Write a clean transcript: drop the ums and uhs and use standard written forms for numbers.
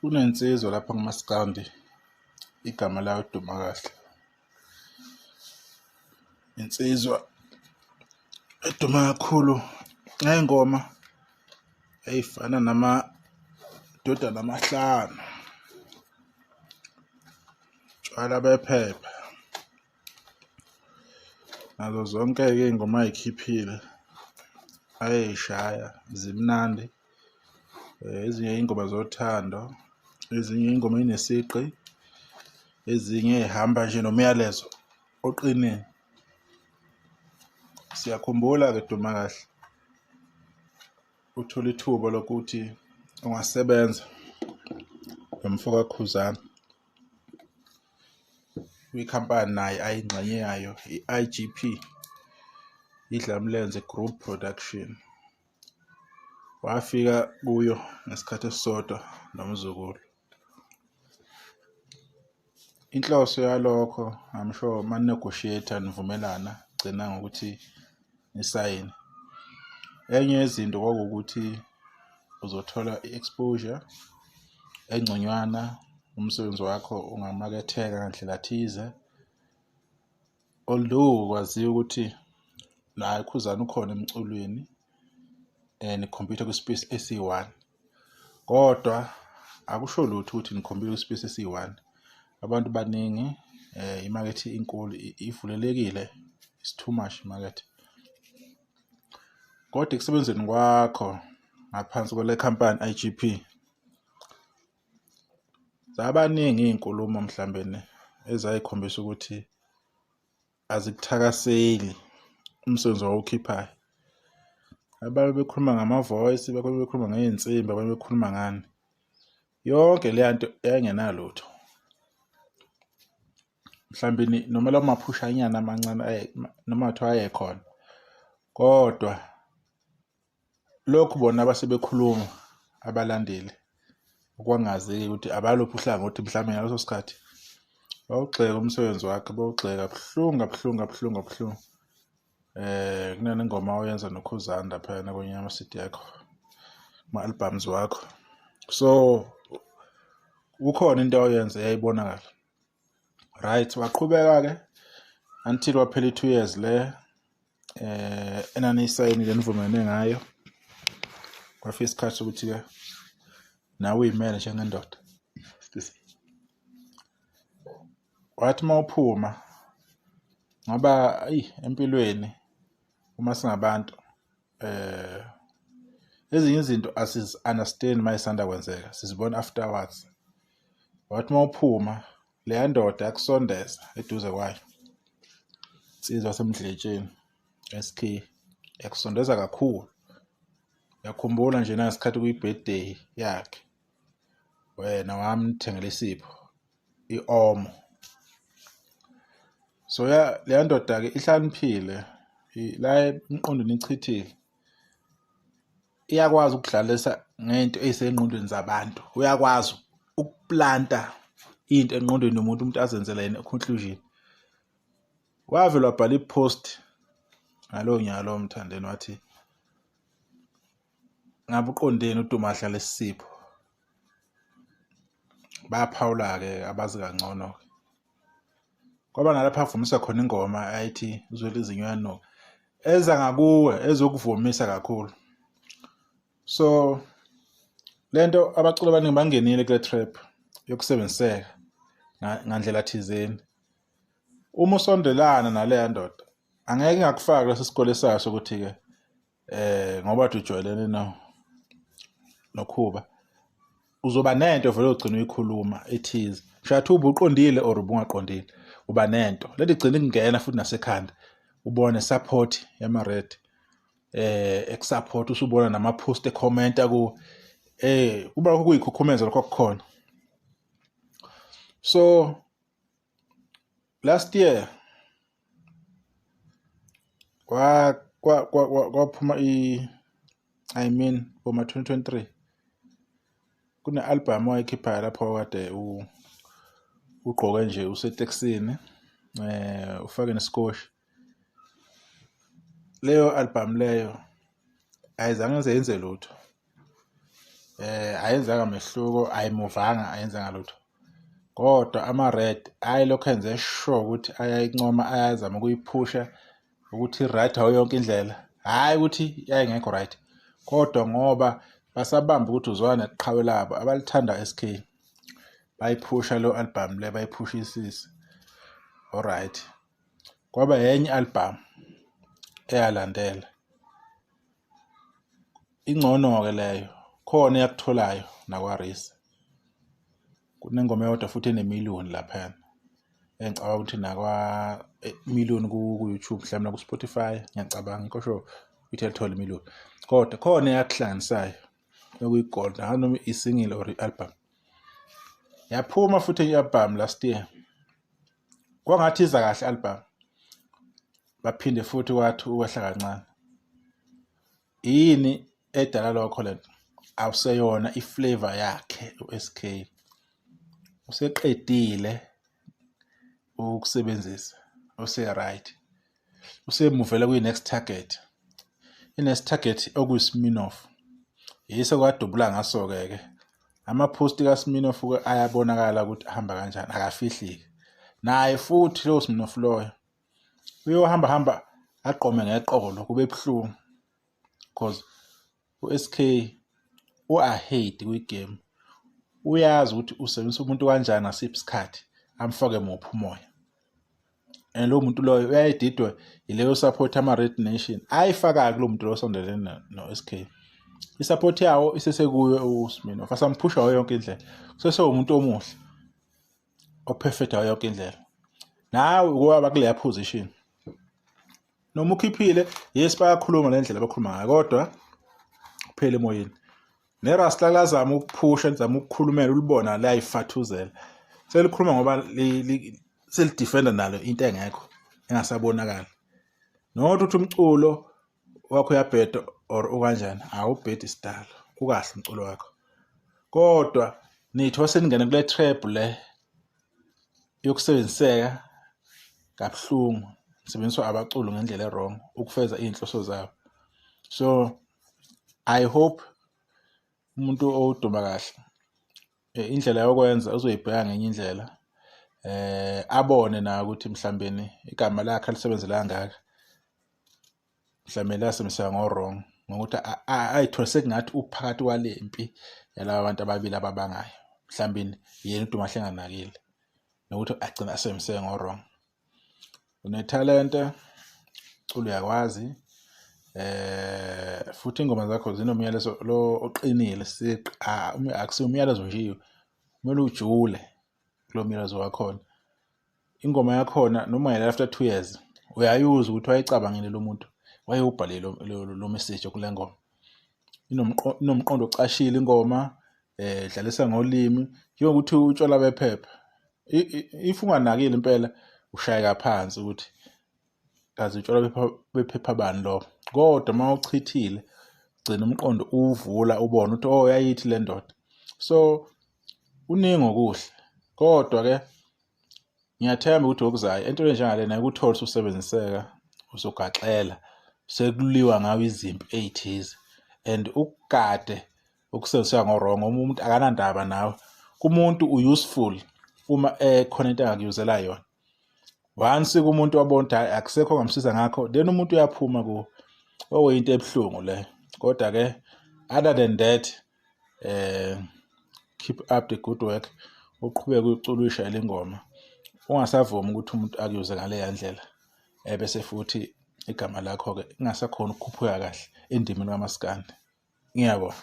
Kunensizwa lapha kumaskandi, igama layo uDumakahle. Insizwa edume kakhulu ngey'ngoma ey'fana namadodana amahlanu, tshwala bephepha, nazo zonke-ke iy'ngoma ay'khiphile ayey'shaya zimnandi. Ezinye iy'ngoma zothando, ezinye iy'ngoma ey'nesigqi, ezinye ey'hamba nje nomyalezo oqinile. Siyakhumbula-ke Dumakahle, uthole ithuba lokuthi ungasebenza nomfo kaKhuzani kwikhampani naye ayingxenye yayo i-I_G_P, Idlamlenze Group Production. Wafika kuyo ngesikhathi esisodwa nomzukulu. Inhloso yalokho I'm sure mani-negotiate-a nivumelana gcina ngokuthi nisayine. Enye yezinto kwakuwukuthi uzothola i-exposure engconywana, umsebenzi wakho ungamaketheka ngandlela thize. Although kwaziwa ukuthi naye uKhuzani ukhona emculweni and nikhompyutha kwi-space esiyi-one, kodwa akusho lutho ukuthi nikhompyutha kwi-space esiyi-one. Abantu baningi, imakethe inkulu, ivulelekile, it's too much imakethe. Kodwa ekusebenzeni kwakho ngaphansi kwale khampani I_G_P, zabaningi iy'nkulumo mhlawumbe ezayikhombisa ukuthi azikuthakaseli umsebenzi owukhiphayo. Abanye bekhuluma ngama-voice, abanye bekhuluma ngey'nsimbi, abanye bekhuluma ngani. Yonke leya nto yayingenalutho. Mhlawumbe noma lawo maphushanyana amancane noma kuthiwa ayekhona, kodwa lokhu bona abasebekhuluma abalandeli okwangazeki ukuthi abaluphi uhlangothi mhlawumbe ngaleso sikhathi bawugxeka umsebenzi wakhe, bawugxeka kabuhlungu kabuhlungu kabuhlungu kabuhlungu. Kunale ngoma oyenza noKhuzani laphayana kwenye yama-C_D yakho, kuma-albums wakho. So kukhona into oyenza eyayibonakala. Right, waqhubeka-ke until waphela i-2 years le enaniyisayinile nivumelene ngayo. Kwafika isikhathi sokuthi-ke nawe uy'mele njengendoda. Wathi uma uphuma ngoba eyi empilweni uma singabantu ezinye izinto asizi-understand uma y'sanda kwenzeka, sizibona afterwards. Wathi uma uphuma leya ndoda yakusondeza eduze kwayo, insizwa yaseMdletsheni S_K, yakusondeza kakhulu. Uyakhumbula nje nangesikhathi kuyi-birthday yakhe, wena wamthengela isipho i-Omo. So ya leya ndoda-ke ihlakaniphile, la emqondweni ichithile, iyakwazi ukudlalisa ngento ey'sengqondweni zabantu. Uyakwazi ukuplanta into engqondweni yomuntu, umuntu azenzele yena i-conclusion. Wavele wabhala i-post ngalowo nyaka lowo Mthandeni wathi, ngabe uqondeni uDumakahle lesi sipho? Baphawula-ke abazi kangcono-ke. Kwaba nalapho avumisa khona ingoma ayithi uzwela izinyo uyanuka, eza ngakuwe ezokuvumisa kakhulu. So lento abaculi abaningi bangenile kule trap yokusebenziseka ngandlela thizeni. Uma usondelana naleya ndoda angeke ingakufaki leso sikole sayo sokuthi-ke ngoba ujwayelene noKhuba, uzoba nento vele ogcina uyikhuluma ethize. Shuthi ubuqondile or ubungaqondile, uba nento lento igcina ikungena futhi nasekhanda, ubone support yama-red ekusupport, usubona nama-post ekhomenta ku kuba lokho kuyikhukhumeza lokho okukhona. So last year kwaphuma I mean boma 2023 kune-album owayikhiphayo lapho kade ugqoke nje usetekisini ufake nesikoshi. Leyo album leyo ayizange ize yenze lutho. Ayenzanga mehluko, ayimuvanga, ayenzanga lutho. Kodwa ama-Red ayelokhu enze sure ukuthi ayayincoma, ayazama ukuyiphusha ukuthi i-right ngayo yonke indlela. Hhayi ukuthi yayingekho right, kodwa ngoba basabamba ukuthi uzwana neqhawe labo abalithanda SK, bayiphusha lo album le, bayiphushisisa. Alright, kwaba yenye i-album eyalandela, ingcono-ke leyo, khona eyakutholayo nakwa-RiSA. Kunengoma eyodwa futhi enemiliyoni laphayana engicabanga ukuthi nakwa miliyoni ku-YouTube mhlawumbe naku-Spotify, ngiyacabanga ngikho sure ukuthi yalithola imiliyoni, kodwa khona eyakuhlanganisayo okuyi-gold, angazi noma i-single or i-album. Yaphuma futhi enye i-album last year, kwangathi iza kahle i-album, baphinde futhi kwathi ukwehla kancane. Yini edala lokho lento? Awuseyona i-flavour yakhe u-SK, useqedile ukusebenzisa, use-right, usemuvela kwi-next target. I-next target okuyi-Smirnoff, yiso kwadubula ngaso-ke ke. Ama-post ka-Smirnoff-ke ayabonakala ukuthi ahamba kanjani, akafihliki. Naye futhi lowo Smirnoff loyo uyohamba hamba agqome ngeqolo kube buhlungu, cause u-SK u-ahead kwi-game, uyazi ukuthi usebenzisa umuntu kanjani ngasiphi isikhathi, amfake muphi umoya. And lowo muntu loyo uyayididwa yileyo support ama-Red Nation ayifakayo kulo muntu lo osondelene no-SK. I-support yawo isesekuyo uSmirnoff, asamphusha ngayo yonke indlela, kusesewumuntu omuhle o-perfect ngayo yonke indlela. Nawe ukwaba kuleya position, noma ukhiphile, yes, bayakhuluma le ndlela abakhuluma ngayo, kodwa kuphela emoyeni. NeRasta lazama ukuphusha, lizama ukukhulumela, ulibona liyayifathuzela, selikhuluma ngoba selidefenda nalo into engekho engasabonakali. Not ukuthi umculo wakho uyabheda or ukanjani, awubhedi sidalo, ukahle umculo wakho, kodwa nithi waseningene kule trap le yokusebenziseka kabuhlungu, nisebenziswa abaculo ngendlela e-wrong ukufeza iy'nhloso zabo. So I hope umuntu owuduma kahle indlela yokwenza uzoyibheka ngenye indlela, abone naye ukuthi mhlawumbeni igama lakhe alisebenzela kangaka, mhlawumbe lasebenziseka ngo-wrong, ngokuthi ayithole sekungathi uphakathi kwale mpi yalaba bantu ababili ababangayo, mhlawumbe yena uDuma kahle enganakile nokuthi agcine asebenziseke ngo-wrong. Unethalente, culo uyakwazi, futhi ingoma zakho zinomyalezo lo oqinile siqi, akusiwo umyalezo nje, kumele ujule kulo myalezo wakhona. Ingoma yakhona noma ungayilala after 2 years uyayuzwa ukuthi wayecabangile lo muntu, wayewubhalile lo message kule ngoma. Inomqondo ocashile ingoma, dlalisa ngolimi njengokuthi utshwala bephepha. If unganakile impela ushayeka phansi ukuthi kazi utshwala bephepha bani lo, kodwa uma uchithile gcina umqondo uwuvula ubone ukuthi oh yayithi le ndoda. So kuningi okuhle, kodwa ke ngiyathemba ukuthi okuzayo entweni enjengalena ukuthole ususebenziseka, usugaxela, sekuliwa ngawo izimpi ey'thize, and ukugade ukusebenziseka ngo-wrong, umuntu akanandaba nawe. Kumuntu u-useful uma ekhona into angakuyuzela yona. Once kumuntu wabona ukuthi hhayi akusekho ongamsiza ngakho, then umuntu uyaphuma kuwo, okuyinto ebuhlungu leyo. Kodwa-ke other than that, keep up the good work, uqhubeke ucule uyishayele ingoma, ungasavumi ukuthi umuntu akuyuze ngaleya ndlela, ebese futhi igama lakho-ke ingasakhoni ukukhuphuka kahle endimeni kamaskandi. Ngiyabonga.